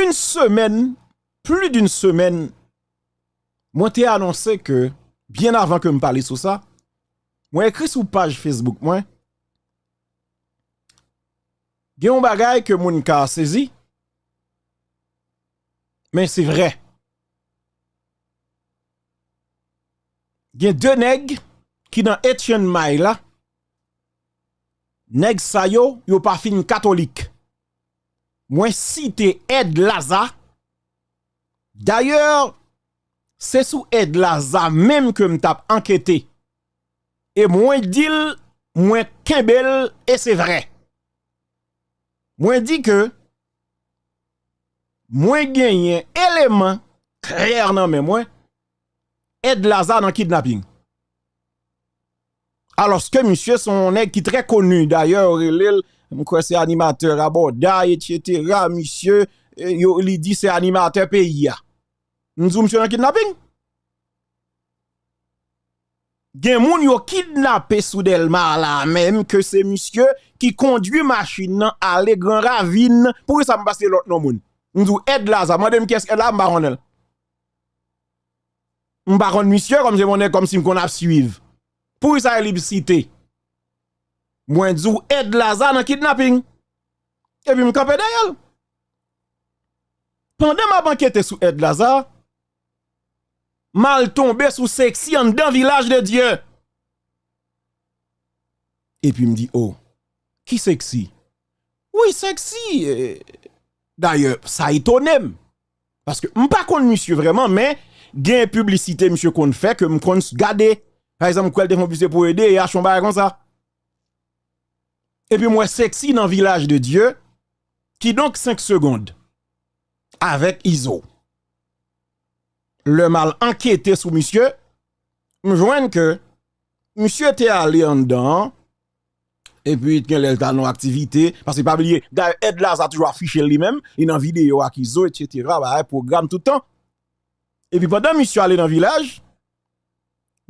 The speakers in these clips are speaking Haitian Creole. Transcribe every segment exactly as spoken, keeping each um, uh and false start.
Une semaine, plus d'une semaine, mwen te anonse ke, byen avan ke m pale sou sa, mwen ekri sou paj Facebook mwen, gen yon bagay ke moun ka sezi, men se vrè. Gen de nèg ki nan Etienne May la, nèg sa yo, yo pa fin katolik. Mwen site Ed Laza. Dayè, se sou Ed Laza menm ke m t ap ankete. E mwen di l, mwen kenbe l, e se vrè. Mwen di ke mwen genyen eleman klè nan men mwen, Ed Laza nan kidnaping. Alòske misye se yon nèg ki trè koni, dayè, yo rele l, m kwè se animatè rabòday, etsetera. Misye, eh, yo, li di se animatè peyi a. M di w misye nan kidnaping? Gen moun yo kidnape sou Dèlma la menm, ke se misye ki kondwi machin nan ale Gran Ravin. Poukisa m pa site lòt non moun? M di w Ed Laza, mande m kiyès Ed la, m pa konnen l. M pa konn misye, kòm se yon nèg kòmsi m konn ap swiv. Poukisa e li m site? Mwen di w Ed Laza nan kidnaping. Epi m kanpe dèyè l. Pandan m ap ankete sou Ed Laza, m al tonbe sou Sexy anndan Vilaj de Dye. Epi m di, o, ki Sexy? Wi, Sexy, eh, dayè, sa etone m. Paske m pa konn misye vrèman, men gen piblisite misye konn fè ke m konn s-, gade. Pa egzanp, m kwè l te fè yon piblisite pou E D H, yon bagay konsa. Epi m wè Sexy nan Vilaj de Dye, kidonk senk segonn, avèk Izo. Lè m al ankete sou misye, m jwenn ke misye te ale anndan an, epi t gen lè l ta nan aktivite, paske pa bliye, dayè Ed Laza toujou afiche l li menm, li nan videyo ak Izo, etsetera, bagay, pwogram tout tan. Epi pandan misye ale nan Vilaj,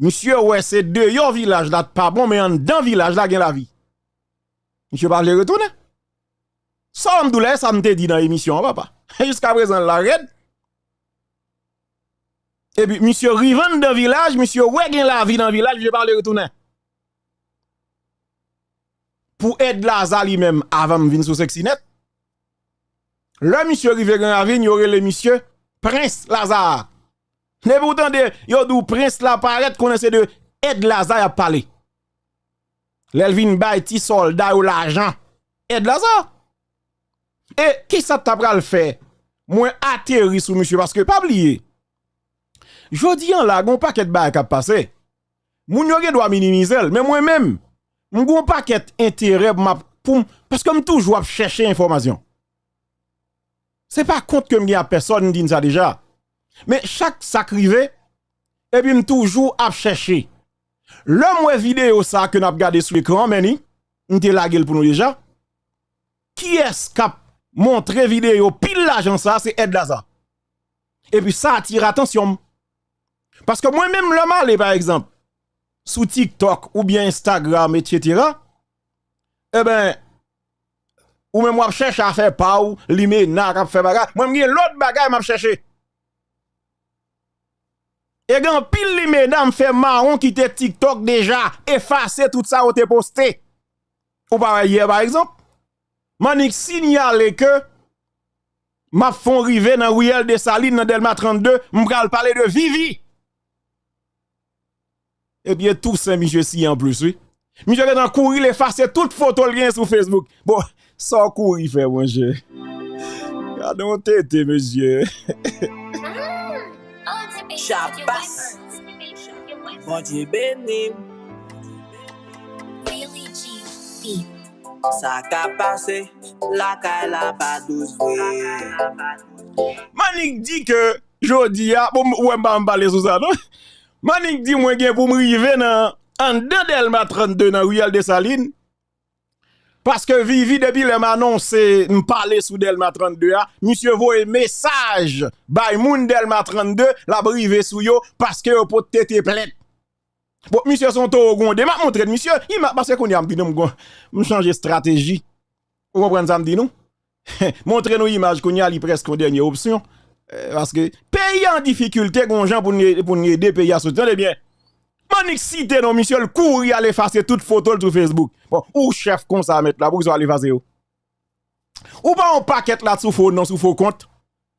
misye wè se deyò Vilaj la t pa bon, men anndan Vilaj la gen lavi. Misye pa vle retounen. Sa w di w la, e sa m te di nan emisyon an, papa. Jiskaprezan, l la rèd. Epi, misye rive anndan Vilaj, misye wè gen lavi nan Vilaj, misye pa vle retounen. Pou Ed Laza li menm, avan m vin sou Sexy nèt, lè misye rive Gran Ravin, yo rele misye Prens Laza. Depi w tande, yo di w Prens la parèt, konnen se de Ed Laza y ap pale. Lè l vin bay ti sòlda yo lajan, Ed Laza. E kisa t ta pral fè? Mwen ateri sou misye, paske pa bliye, jodi an la, gen yon pakèt bagay k ap pase. Moun yo gen dwa minimize l, men mwen menm, m gen yon pakèt enterè pou m ap, pou m, paske m toujou ap chèche enfòmasyon. Se pa kont ke m gen ak pèsòn, m di n sa deja. Men chak sa k rive, epi m toujou ap chèche. Lè m wè videyo sa a ke n ap gade sou ekran an, men ni, m te lage l pou nou deja. Kiyès k ap montre videyo pil lajan sa a? Se Ed Laza. Epi sa atire atansyon m. Paske mwen menm, lè m ale, pa egzanp, sou TikTok oubyen Instagram, etsetera, enben, ou menm w ap chèche afè pa w, limena k ap fè bagay. Mwen, m gen lòt bagay m ap chèche. E gen anpil limena m fè mawon kite TikTok deja, efase tout sa yo te poste. Ou pa wè yè, pa egzanp, m annik sinyale ke m ap fè yon rive nan riyèl Desalin, nan Dèlma trannde, m pral pale de Vivi. Epi e Tousen misye siyen anplis, wi. Misye gentan kouri, l efase tout foto l genyen sou Facebook. Bon, sa w kouri fè, monchè? Gade yon tete, mesye. Chapas. Bondye beni m. Sa ka pase lakay la pa dous vre. M annik di ke jodi a, bon, ou wè m pa janm pale sou sa, non? M annik di mwen gen pou m rive nan, anndan Dèlma trannde nan riyèl Desalin. Paske Vivi, depi lè m anonse, m pale sou Dèlma trannde a, misye voye mesaj bay moun Dèlma trannde, l ap rive sou yo, paske yo pot tete plent. Bon, misye se yon towo gwonde. M ap montre n misye. Ima-, paske kounye a m di nou m gon-, m chanje estrateji. Ou konprann sa m di nou? Montre nou imaj kounye a, li prèske yon dènye opsyon. Eh, paske peyi a an difikilte, gon jan pou n, pou n ede peyi a soti. Tande byen. Mannik site non misye, l kouri al efase tout foto l sou Facebook. Bon, ou chèf konsa, mèt la, poukisa w al efase yo? Ou pa yon pakèt la sou fo non, sou fo kont.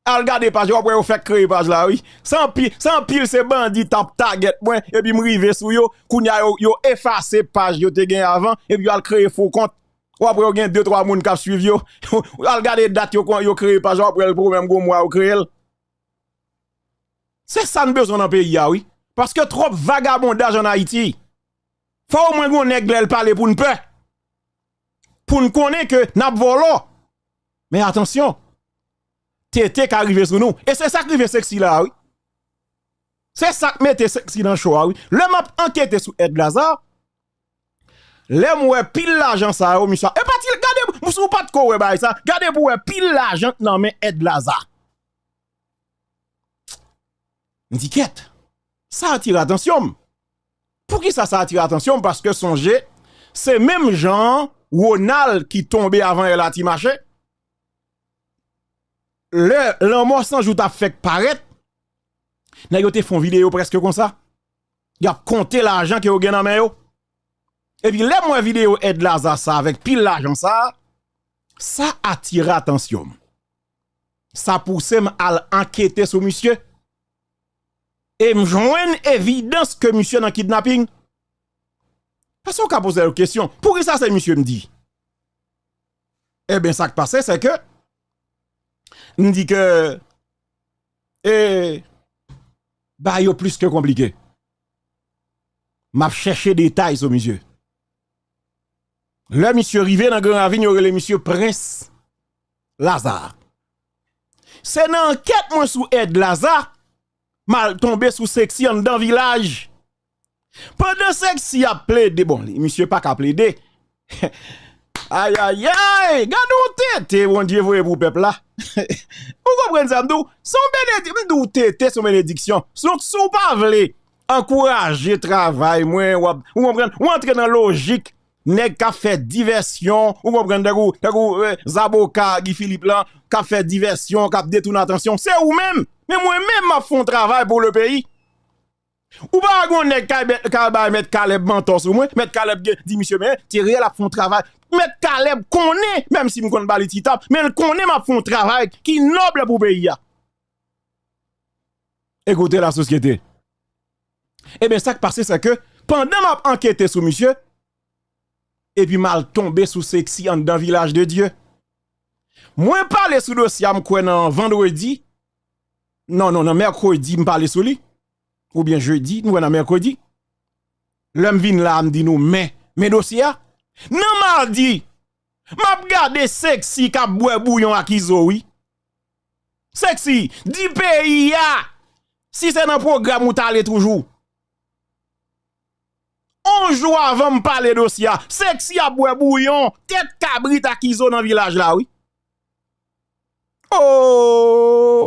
Al gade paj la, w ap wè yo fèk kreye paj la, wi. Se anpil, se anpil, se bandi t ap tagèt mwen, epi m rive sou yo. Kounye a, yo, yo efase paj yo te gen avan, epi yo al kreye fo kont. W ap wè yo gen de twa moun k ap swiv yo. Al gade dat yo, yo kreye paj la, w ap wè l poko menm gon mwa yo kreye l. Se sa n bezwen nan peyi a, wi. Paske twòp vagabondaj ann Ayiti. Fò omwen gon nèg lè l pale pou n pè. Pou n konnen ke n ap vòlò. Men atansyon, tete ka rive sou nou. E se sa k rive Sexy la, wi. Se sa k mete Sexy nan cho a, wi. Lè m ap ankete sou Ed Lazarre, lè m wè pil lajan sa yo, misye, e pa ti, gade, si w pa t ko wè bagay sa, gade pou w wè pil lajan k nan men Ed Lazarre. M di, kèt, sa atire atansyon m. Poukisa sa atire atansyon m? Paske sonje, se menm jan Ronald ki tonbe avan yè la ti mache. Lè lanmò san jou t ap fèk parèt, nèg yo te fè yon videyo prèske konsa. Y ap konte lajan ke yo gen nan men yo. Epi lè m wè videyo Ed Lazarre sa avèk pil lajan sa, sa atire atansyon m. Sa pouse m al ankete sou misye. E m jwenn evidans ke misye nan kidnaping. Èske w ka poze yo kesyon? Poukisa se misye m di? Ebyen, sa k pase, se ke m di ke, e, bagay yo plis ke konplike. M ap chèche detay sou misye. Lè misye rive nan Gran Ravin, yo rele misye Prens Laza. Se nan ankèt mwen sou Ed Laza, m al tonbe sou Sexy anndan vilaj. Pandan Sexy ap plede, bon, li, misye pa ka plede. Ayayay, gade yon tete Bondye voye pou pèp la. Ou konprann sa m di w? Se yon benedi-, m di w tete, se yon benediksyon. Donk, si w pa vle ankouraje travay mwen, w ap, ou konprann? Ou antre nan lojik nèg k ap fè divèsyon, ou konprann, tankou, tankou, eh, zaboka Guy Philippe lan, k ap fè divèsyon, k ap detounen atansyon, se ou menm. Men mwen menm, m ap fè yon travay pou le peyi. Ou pa wè gon nèg k al bay, k al bay Mèt Caleb mantò sou mwen? Mèt Caleb gen, di misye, men, Theriel ap fè yon travay. Mèt Caleb konnen, menm si m konn ba li ti tap, men l konnen m ap fè yon travay ki nòb pou peyi a. Écoutez la société. Ebyen, sa k pase, se ke pandan m ap ankete sou misye, epi m al tonbe sou Sexy anndan Vilaj de Dye. Mwen pale sou dosye a, m kwè nan vandredi. Non, non, nan mèkredi, m pale sou li. Oubyen jedi, m kwè nan mèkredi. Lè m vin la, m di nou, men, men dosye a. Nan madi, m ap gade Sexy k ap bwè bouyon ak Izo, wi. Sexy, di peyi a si se nan pwogram ou t ale toujou. On jou avan m pale dosye a, Sexy ap bwè bouyon, tèt kabrit ak Izo nan vilaj la, wi. Oh!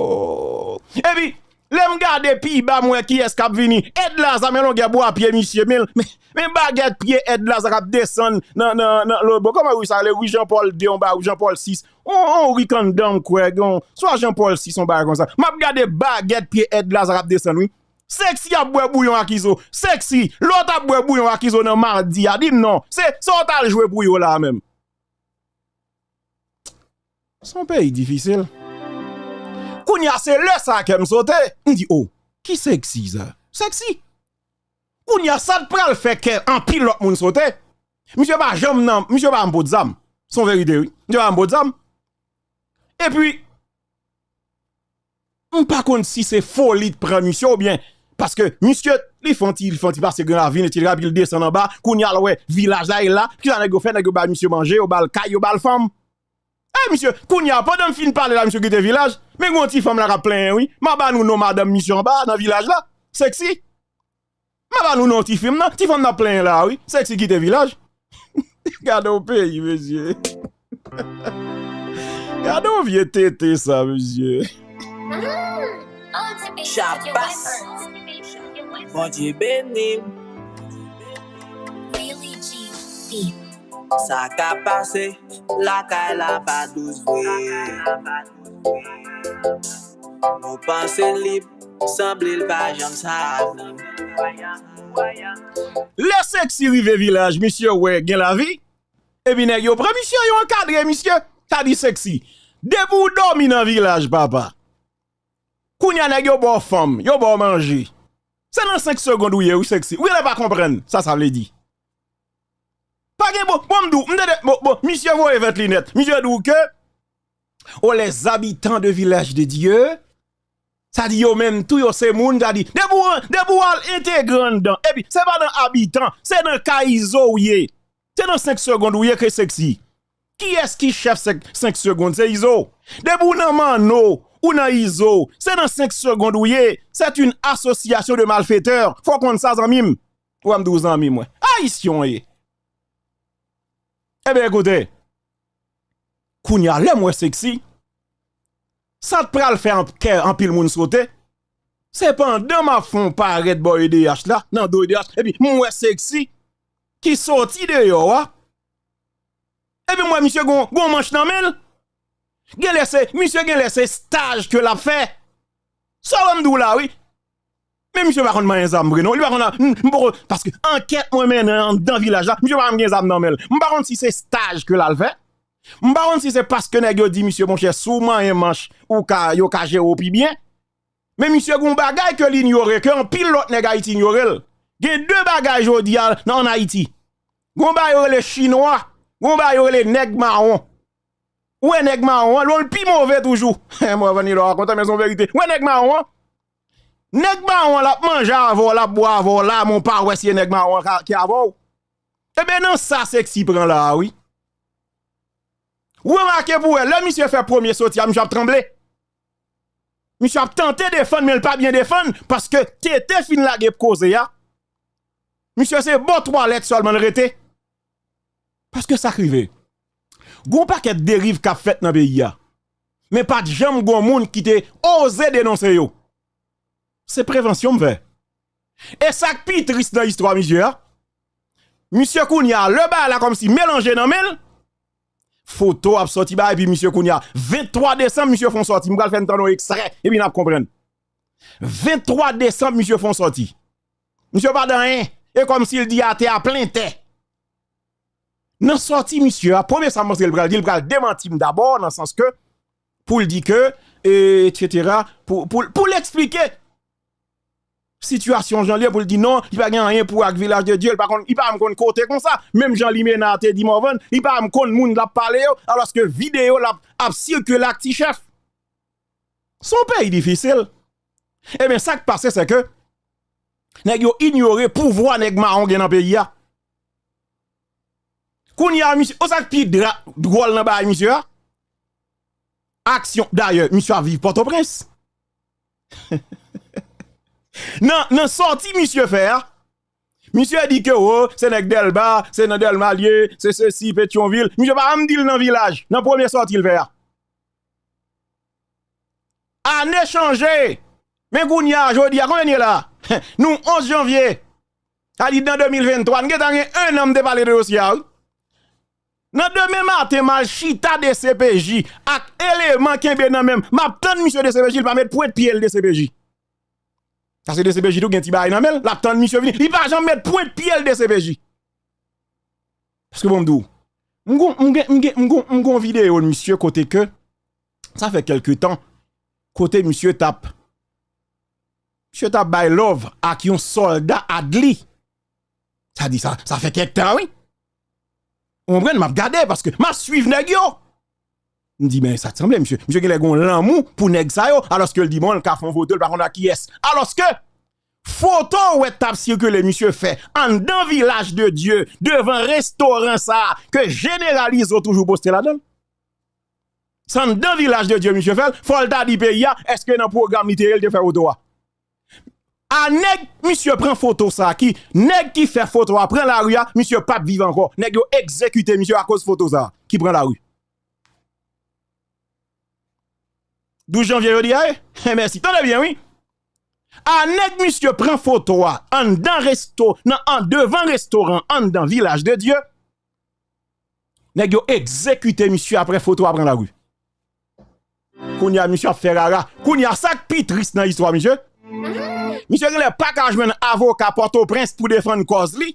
Epi, lè m gade pi ba, m wè kiyès k ap vini. Ed Laza, men longè bwa pye misye, men, men, men bagèt pye Ed Laza k ap desann nan, nan, nan lòtbò. Kòman ri sa rele? Ri Jean Paul de, yon bagay, ri Jean Paul sis. On, on ri kandan, m kwè, gen yon, swa Jean Paul sis, yon bagay konsa. M ap gade bagèt pye Ed Laza k ap desann, wi. Sexy ap bwè bouyon ak Izo. Sexy, lè w t ap bwè bouyon ak Izo nan madi a, di m non. Se, sa w t al jwe pou yo la menm. Se yon peyi difisil. Kounye a, se lè sa a kè m sote. M di, oh, ki Sexy sa? Sexy. Kounye a, sa t pral fè kè anpil lòt moun sote. Misye pa janm nan, misye pa janm pot zam. Se yon verite, wi. Misye pa janm pot zam. Epi, m pa konn si se foli t pran misye oubyen, paske misye, li fè yon ti, li fè yon ti pase Gran Ravin, etsetera, epi l desann anba, kounye a l wè vilaj la, e la, kisa nèg yo fè? Nèg yo bay misye manje, yo ba l kay, yo ba l fanm. E misye, kounye a, pandan m fin pale la, misye kite vilaj, men gen yon ti fanm la k ap plenyen, wi. M a ba nou non madanm misye anba, nan vilaj la, Sexy. M a ba nou non ti fi m nan, ti fanm nan plenyen la, wi. Sexy kite vilaj. Gade yon peyi, mesye. Gade yon vye tete sa, mesye. Chabas. Bondye beni m. Sa ka pase lakay la pa dous vre. Nou panse l lib, sanble l pa janm sa vre. Lè Sexy rive vilaj, misye wè gen lavi. Epi nèg yo pran misye, yo ankadre misye. Sa di Sexy, depi w dòmi nan vilaj, papa, kounye a nèg yo ba w fanm, yo ba w manje. Se nan senk segonn ou ye, wi, Sexy. Ou genlè pa konprann sa sa vle di. Pa gen bon, bon, m di w, m tande, bon, bon, misye voye vèt linèt. Misye di w ke, oh, les habitants de village de Dieu, sa di yo menm tou, yo se moun, sa di, depi w, depi w al entegre anndan, epi se pa nan abitan, se nan kay Izo w ye. Se nan senk segonn ou ye ke Sexy. Kiyès ki chèf senk, senk segonn? Se Izo. Depi w nan Manno, ou nan Izo, se nan senk segonn ou ye. C'est une association de malfaiteurs. Fò w konn sa, zanmi m. Ou wè m di w zanmi m, wi. Ayisyen w ye. Ebyen, ekoute. Kounye a, lè m wè Sexy, sa t pral fè an, kè anpil moun sote. Se pandan m ap fè yon parèt bò E D H la, nan do E D H, epi m wè Sexy ki soti deyò a. Epi m wè misye gon, gon manch nan men l. Genlè se, misye genlè se staj ke l ap fè. Sa w wè m di w la, wi. Men misye pa konn manyen zam vre, non. Li pa konn, m, m poko, paske ankèt mwen mennen anndan vilaj la, misye pa konn gen zam nan men l. M pa konn si se staj ke l al fè. M pa konn si se paske nèg yo di misye, monchè, si w manyen manch, ou ka, yo ka jere w pi byen. Men misye gon bagay ke l inyore, ke anpil lòt nèg Ayiti inyore l. Gen de bagay jodi a nan, ann Ayiti. Gon bagay yo rele chinwa, gon bagay yo rele nèg mawon. Ou wè nèg mawon an, lè w l pi move toujou. Mwen vann li lò a kontan, men se yon verite. Ou wè nèg mawon an? Nèg mawon an, l ap manje avè w, l ap bwè avè w la, men w pa wè si se nèg mawon an ka, ki avè w. Ebyen, nan sa Sexy pran la a, wi. Ou remake pou wè, lè misye fè premye soti a, misye ap tranble. Misye ap tante defann, men l pa byen defann, paske T T fin lage koze a. Misye se bò twalèt sèlman l rete. Paske sa k rive. Gon pakèt deriv k ap fèt nan peyi a. Men pa t janm gon moun ki te oze denonse yo. Se prevansyon m fè. E sa k pi tris nan istwa misye a, misye kounye a, lè bagay la kòmsi melanje nan men l, foto ap sòti ba epi misye kounye a, venntwa desanm, misye fè yon sòti. M pral fè n tande yon ekstrè, epi n ap konprann. Venntwa desanm, misye fè yon sòti. Misye pa di anyen. E kòmsi l di atè a plen tè. Nan sòti misye a, premye sa m panse l pral di, l pral demanti m dabò, nan sans ke, pou l di ke, e, etsetera, pou, pou, pou l eksplike sitiyasyon jan l ye, pou l di non, li pa gen anyen pou wè ak Vilaj de Dye, li pa konn, li pa menm konn kote konsa. Menm jan Limena te di Morvan, li pa menm konn moun l ap pale yo, alòske videyo l ap, ap sikile ak Ti Chèf. Se yon peyi difisil. Ebyen, sa k pase, se ke nèg yo inyore pouvwa nèg mawon gen nan peyi a. Kounye a, misye, ou sa k pi dra-, dwòl nan bagay misye a? Aksyon, dayè, misye ap viv Pòtoprens. Nan, nan sòti misye fè a, misye di ke, o, se nèg Dèlba, se nan Dèlma l ye, se sesi, Petyonvil. Misye pa janm di l nan vilaj, nan premye sòti l fè a. Ane chanje. Men kounye a, jodi a, konbyen n ye la? Nou onz janvye. Sa di nan de mil venntwa, n gentan gen en an m te pale de dosye a, wi. Nan demen maten, m al chita D C P J ak eleman kenbe nan men m. M ap tann misye D C P J, li pa met pwent pye l D C P J. Paske D C P J tou gen ti bagay nan men l, l ap tann misye vini. Li pa janm met pwent pye l D C P J. Paske bon, m di w, m gon, m gen, m gen, m gon, m gon videyo misye kote ke, sa fè kèlke tan, kote misye t ap, misye t ap bay love ak yon sòlda Adli. Sa di sa, sa fè kèk tan, wi. Ou konprann? M ap gade, paske m ap swiv nèg yo. M di, men sa t sanble, misye, misye genlè gon lanmou pou nèg sa yo, alòske l di, bon, l ka fè yon foto, l pa konn ak kiyès. Alòske, foto w wè t ap sikile misye fè anndan Vilaj de Dye, devan restoran sa a, ke Jeneral Izo toujou poste ladan l. Se anndan Vilaj de Dye misye fè l, fò l ta di peyi a, èske nan pwogram li te ye, l te fè foto a. A nèg misye pran foto sa a, ki, nèg ki fè foto a pran lari a, misye p ap viv ankò. Nèg yo egzekite misye akoz foto sa a ki pran lari. Douz janvye jodi a, e? Mèsi. Tande byen, wi. A nèg misye pran foto a anndan resto, nan, an, devan restoran anndan Vilaj de Dye. Nèg yo egzekite misye apre foto a pran lari. Kounye a, misye ap fè rara. Kounye a, sa k pi tris nan istwa misye, misye genlè pa ka jwenn avoka Pòtoprens pou defann kòz li.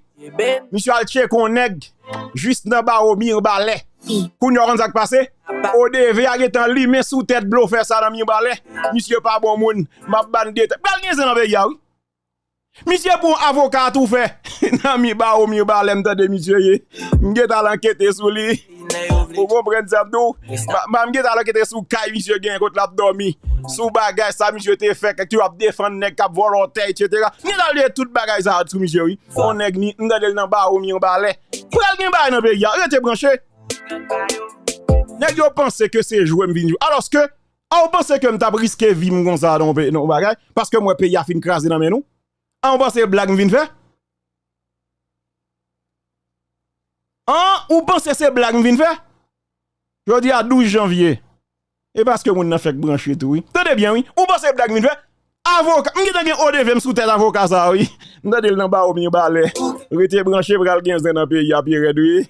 Misye al tcheke yon nèg jis nan bawo Mibalè. Kounye a, w konn sa k pase? O D V a gentan limen sou tèt blofè sa nan Mibalè. Misye pa bon moun. M ap ba n detay. Pral gen zen nan peyi a, wi. Misye pran avoka a tou fè. Nan mi bawo Mibalè m tande misye ye. M gentan al ankete sou li. Ou konprann sa m di w? M a- m a- m gentan al ankete sou kay misye gen, kot l ap dòmi. Sou bagay sa misye te fè, kèk tou ap defann nèg k ap vòlò tè, etsetera. M gentan al lye tout bagay sa a sou misye, wi. Yon nèg ni, m tande l nan bawo Mibalè. Pral gen bagay nan peyi a. Rete branche. Nèg yo panse ke se jwe m vin jwe. Alòske, a w panse ke m t ap riske vi m konsa nan yon pe- nan yon bagay? Paske m wè peyi a fin kraze nan men nou? An, ou panse se blag m vin fè? An, ou panse se blag m vin fè? Jodi a douz janvye. E paske moun nan fèk branche tou, wi. Tande byen, wi. Ou panse se blag m vin fè? Avoka, m gentan gen O D V m sou tèt avoka sa a, wi. M tande l nan bawo Mibalè. Rete branche, pral gen zen nan peyi a pi rèd, wi.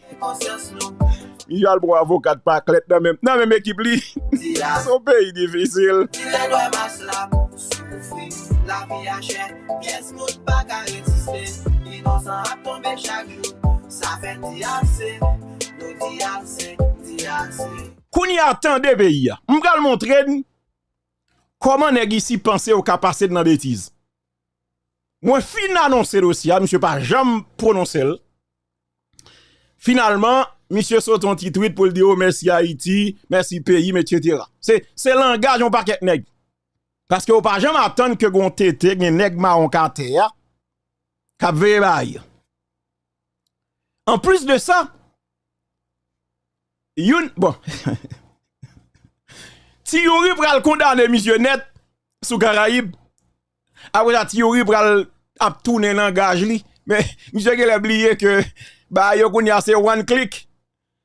Misye al pran avoka k pa klèt nan menm, nan menm ekip li. Se yon peyi difisil. Ti lè dwè mas la soufri, lavi a chè, pyès moun pa ka reziste. Inosan ap tonbe chak jou, sa fè n di ase, nou di ase, di ase. Kounye a, tande peyi a. M pral montre n kòman nèg isi panse yo ka pase n nan betiz. Mwen fin anonse dosye a, misye pa janm pwononse l. Finalman, misye sot yon ti tweet pou l di, "O, mèsi Ayiti, mèsi peyi m, etsetera." Se, se langaj yon pakèt nèg. Paske yo pa janm atann ke gon tete, gen nèg mawon k atè a, k ap veye bagay. Anplis de sa, youn, bon, Ti Youri pral kondane misye nèt sou Karayib. Apre sa, Ti Youri pral ap tounen langaj li. Men, misye genlè bliye ke bagay yo kounye a se one click.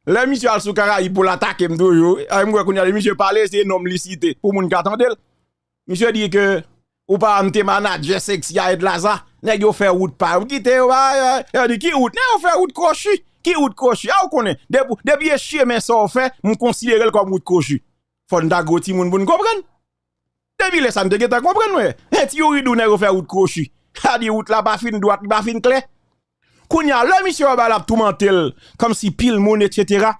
Lè misye al sou Karayib pou l atake m toujou, a, m wè kounye a, misye pale, se non m li site, pou moun ka tande l. Misye di ke ou pa m te manadjè Sexy a et Laza. Nèg yo fè wout pa yo. Kite yo, a, a, yo di, "Ki wout?" Nèg yo fè wout kwochi. Ki wout kwochi? A, ou konnen. Depi, depi e chemen sa w fè, m konsidere l kòm wout kwochi. Fò n ta gwo timoun pou n konprann. Depi lè sa, n te gentan konprann, wè. E Ti Youri di w nèg yo fè wout kwochi. Sa di wout la pa fin dwat, li pa fin klè. Kounye a, lè misye wè bagay la ap toumante l, kòmsi pil moun, etsetera.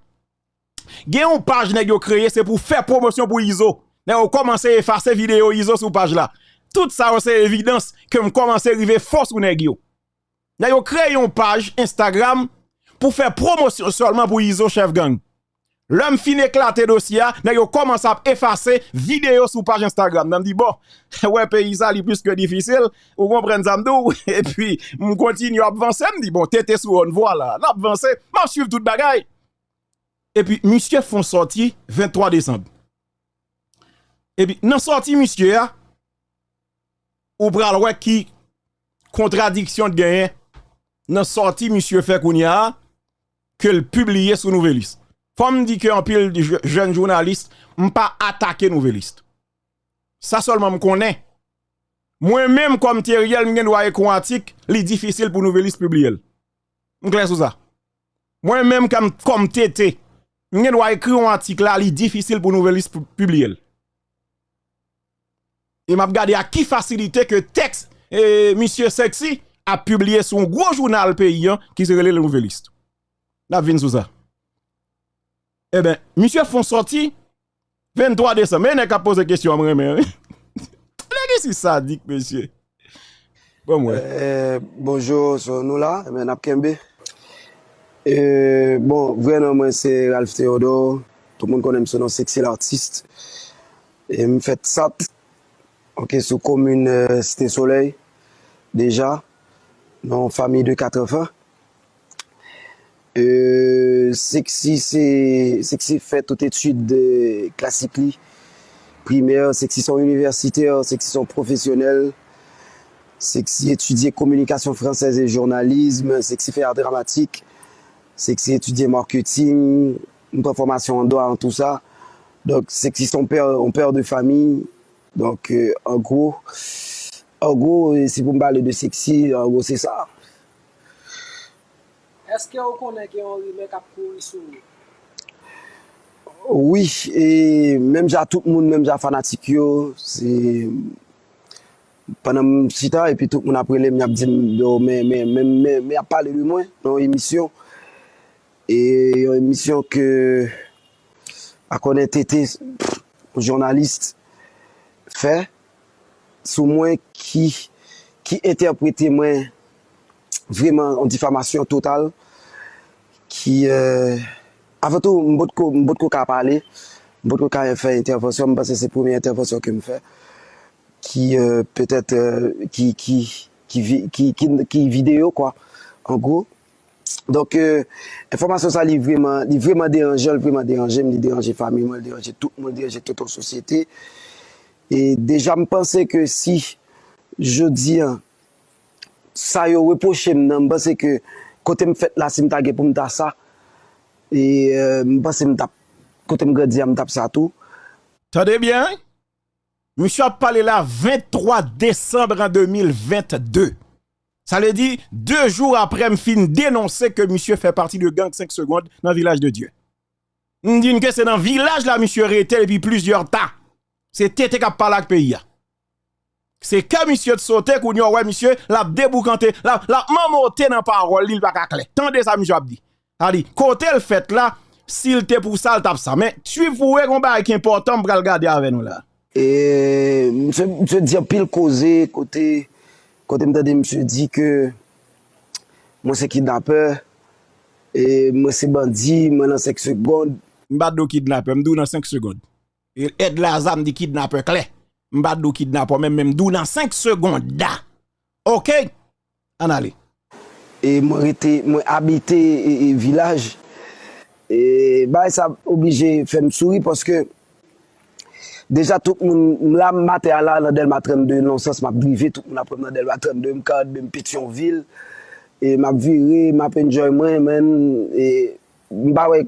Gen yon paj nèg yo kreye, se pou fè pwomosyon pou Izo. Nèg yo kòmanse efase videyo Izo sou paj la. Tout sa yo se evidans ke m kòmanse rive fò sou nèg yo. Nèg yo kreye yon paj Instagram pou fè pwomosyon sèlman pou Izo chèf gang. Lè m fin eklate dosye a, nèg yo kòmanse ap efase videyo sou paj Instagram nan. M di, "Bon, wè peyi sa li plis ke difisil, ou konprann sa m di w?" Epi, m kontinye ap vanse, m di, "Bon, tete sou wòn vwa la, n ap vanse, m ap swiv tout bagay." Epi, misye fè yon sòti venntwa desanm. Epi, nan sòti misye a, ou pral wè ki kontradiksyon t genyen nan sòti misye fè kounye a, ke l pibliye sou Nouvelliste. Fò m di ke anpil je- jèn jounalis, m pa atake Nouvelliste. Sa sèlman m konnen. Mwen menm, kòm Theriel, m gen dwa ekri yon atik, li difisil pou Nouvelliste pibliye l. M klè sou sa. Mwen menm, kòm, kòm tete, m gen dwa ekri yon atik la, li difisil pou Nouvelliste pu- pibliye l. E m ap gade ak ki fasilite ke tèks, e, misye Sexy ap pibliye sou yon gwo jounal peyi an ki se rele Le Nouvelliste. N ap vin sou sa. Eben, misye fè yon sòti venntwa desanm. Men nèg k ap poze kesyon an, m renmen, wi. Nèg isi sadik, mesye. Bon, mwen. Eh, bonjou, so nou la, men n ap kenbe. Eh, bon, vrè non mwen se Ralph Théodore. Tout moun konnen m sou non Sexy L'artiste. E m fèt Sat, ok, sou komin eh, Site Solèy, deja, nan yon fanmi de kat anfan. Euh, Sexy se, Sexy fè tout etid klasik li, primè, Sexy se yon inivèsitè, Sexy se yon pwofesyonèl, Sexy etidye kominikasyon fransèz e jounalis, Sexy fè ar dramatik, Sexy etidye marketing, m pran fòmasyon an dwa an tou sa. Donk, Sexy se yon pè, yon pè de fanmi. Donk, euh, an gwo, an gwo, si pou m pale de Sexy, an gwo se sa. Èske ou konnen gen yon rimè k ap kouri sou ou? Wi, e menm jan tout moun, menm jan fanatik yo, se pandan m chita epi tout moun ap rele m, y ap di m, yo, men, men, men, men, men y ap pale de mwen nan yon emisyon. E yon emisyon ke pa konnen T T, yon jounalis, fè sou mwen ki, ki entèprete mwen vreman yon difamasyon total ki, euh, avan tou, m potko, m potko ka pale, m potko ka fè entèvansyon, m panse se premye entèvansyon ke m fè, ki, euh, petèt, euh, ki, ki, ki, vi- ki, ki, ki videyo, kwa, an gwo. Donk, euh, enfòmasyon sa, li vreman, li vreman deranje, li vreman deranje m, li deranje fanmi mwen, li deranje tout moun, li deranje tout yon sosyete. E deja, m panse ke si jodi an, sa yo repwoche m nan, m panse ke kote m fèt la, si m ta gen pou m ta sa, e, euh, m panse m t ap, kote m grandi a, m t ap sa tou. Tande byen, wi. Misye ap pale la venntwa desanm an de mil vennde. Sa vle di, de jou apre m fin denonse ke misye fè pati de gang senk segonn nan Vilaj de Dye. M di n ke se nan vilaj la misye rete depi plizyè tan. Se T T k ap pale ak peyi a. Se kè misye t sote, kounye a w wè misye, l ap deboukante, l ap, l ap manmote nan pawòl li, l pa ka klè. Tande sa misye ap di. Sa di, kote l fèt la, si l te pou sa, l t ap sa. Men, swiv pou wè gon bagay ki enpòtan m pral gade avè nou la. E, misye, misye di anpil koze, kote, kote m tande misye di ke mwen se kidnapè, e mwen se bandi, mwen nan senk segonn. M pa di w kidnapè, m di w nan senk segonn. E èd la, sa m di kidnapè klè. M pa di w kidnapè, men, men m di w nan senk segonn da. Oke? Ann ale. E mwen rete, mwen abite, e, e, Vilaj. E bagay sa oblije fè m souri paske deja tout moun, m la, m maten a la nan Dèlma trannde, nan yon sans m ap drive, tout moun ap wè m nan Dèlma trannde, m ka rive m Petyonvil. E m ap vire, m ap enjoy mwen, men, e m pa wè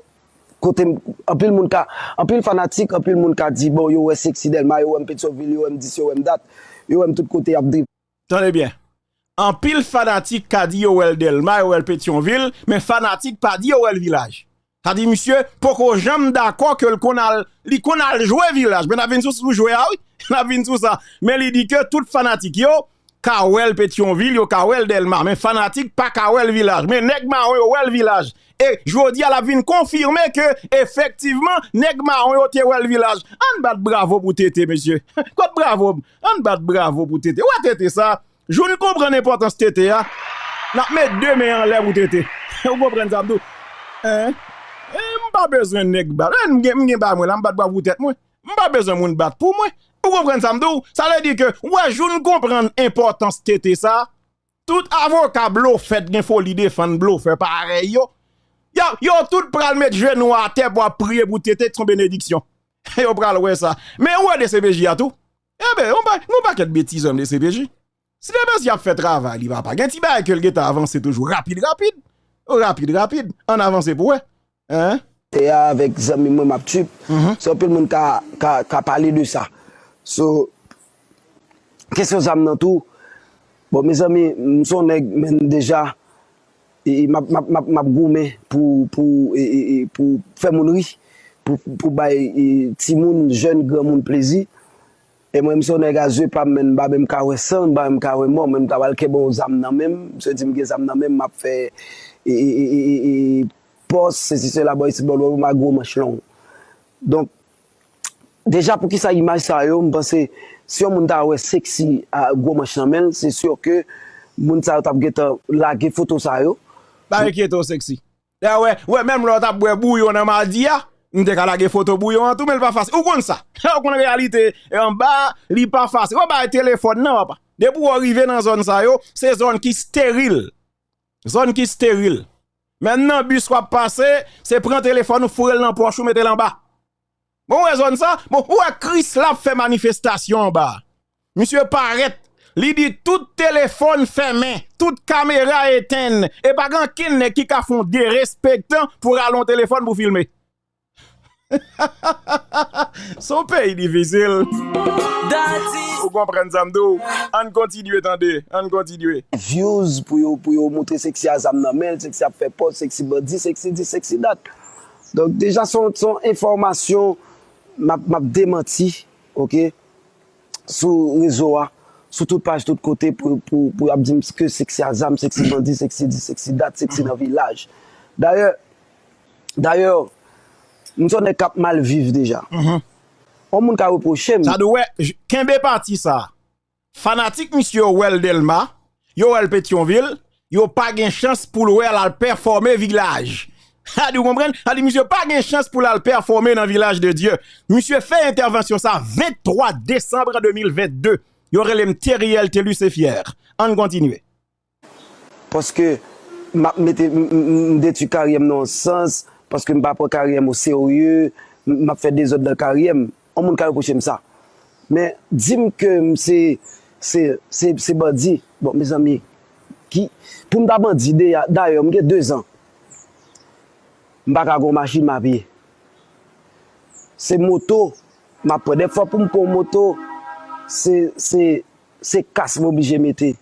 kote m, anpil moun ka, anpil fanatik, anpil moun ka di, bon, yo wè Sexy Dèlma, yo wè m Petyonvil, yo wè m dis, yo wè m dat, yo wè m tout kote, y ap drive. Tande byen. Anpil fanatik ka di yo wè l Dèlma, yo wè l Petyonvil, men fanatik pa di yo wè l Vilaj. Sa di misye poko janm dakò ke l konn al, li konn al jwe Vilaj. Men n ap vin sou, sou jwe a, wi. N ap vin sou sa. Men li di ke tout fanatik yo ka wè l Petyonvil, yo ka wè l Dèlma. Men fanatik pa ka wè l Vilaj. Men nèg mawon yo wè l Vilaj. E jodi a, l ap vin konfime ke, efektivman, nèg mawon yo te wè l Vilaj. Ann bat bravo pou T T, mesye. Kot bravo m? Ann bat bravo pou T T. Ou wè T T sa? Jou n konprann enpòtans T T a, n ap met de men anlè pou T T. Ou konprann sa m di w? Hein? E m pa bezwen nèg bat. E m gen, m gen bagay mwen la, m bat bravo pou tèt mwen. M pa bezwen moun bat pou mwen. Ou konprann sa m di w? Sa vle di ke, ou wè, jou n konprann enpòtans T T sa, tout avoka blofè t gen foli defann blofè parèy yo. Yo, yo tout pral met jenou atè pou ap priye pou T T, se yon benediksyon. Yo pral wè sa. Men ou wè D C P J a tou. Enben, yon pa, yon pakèt betiz an D C P J. Si D C P J ap fè travay li, papa, gen ti bagay ke l gentan avanse toujou rapid, rapid. Rapid, rapid. Ann avanse pou wè. Hein? E avèk zanmi mwen, m ap trip. Mhm. So, anpil moun ka, ka, ka pale de sa. So, kesyon zam nan tou. Bon, mezanmi, m se yon nèg, men deja, e, e, m ap, m ap, m ap, m ap goumen pou, pou, e, e, e, pou fè moun ri, pou, pou bay, e, timoun, jèn, granmoun plezi. E mwen, m se yon nèg a zye pa m, men m pa menm ka wè san, m pa menm ka wè mò, men m ta pral kenbe yon zam nan men m, m se di m gen zam nan men m, m ap fè, e, e, pòs, sesi, sela, bò isit, bò lòt, m a gwo manch long. Donk, deja, poukisa imaj sa yo, m panse, si yon moun ta wè Sexy a gwo manch nan men l, se si ke moun sa yo t ap gentan lage foto sa yo. Pa enkyete w, Sexy. Dayè, wè, wè, menm lè w t ap bwè bouyon nan madi a, m te ka lage foto bouyon an tou, men l pa fasil. Ou konn sa. Ou konn reyalite anba, li pa fasil. Wè, bay telefòn nan, papa. Depi w rive nan zòn sa yo, se zòn ki steril. Zòn ki steril. Menm nan bis w ap pase, se pran telefòn ou, foure l nan pòch ou, mete l anba. Bon, ou wè zòn sa? Bon, ou wè Krisla ap fè manifestasyon anba a. Misye parèt, li di tout telefòn fèmen, tout kamera etenn, e pa gen ankenn nèg ki ka fè yon derespektan pou rale yon telefòn pou filme. Se yon peyi difisil. Ou konprann sa m di w? Ann kontinye tande, ann kontinye. Views pou yo, pou yo montre Sexy a zam nan men l, Sexy ap fè pòz, Sexy bandi, Sexy dis, Sexy dat. Donk, deja, se yon, se yon enfòmasyon m ap, m ap demanti, oke, sou rezo a, sou tout paj, tout kote, pou, pou, pou y ap di m ke se k se a zam, se k se bandi, se k se di, se k se dat, se k se nan vilaj. Dayè, dayè, m se yon nèg k ap mal viv deja. Yon moun ka repwoche m. Sa dwe, kenbe pati sa. Fanatik misye yo wè l Dèlma, yo wè l Petyonvil, yo pa gen chans pou l wè l al pèfòme vilaj. Sa di w konprann? Sa di misye pa gen chans pou l al pèfòme nan Vilaj de Dye. Misye fè entèvansyon sa venntwa desanm de mil vennde. Yo rele m Theriel Thelus Fière. Ann kontinye. Paske m ap mete, m, m, m detwi karyè m nan yon sans, paske m pa pran karyè m oserye, m, m ap fè dezòd nan karyè m. Yon moun ka repwoche m sa. Men, di m ke m se, se, se, se bandi. Bon, mezanmi, ki, pou m ta bandi, deya-, dayè, m gen dezan. M pa ka gen yon machin, m a pye. Se moto, m ap pran. Dèfwa pou m pran yon moto, se, se, se kas m oblije mete.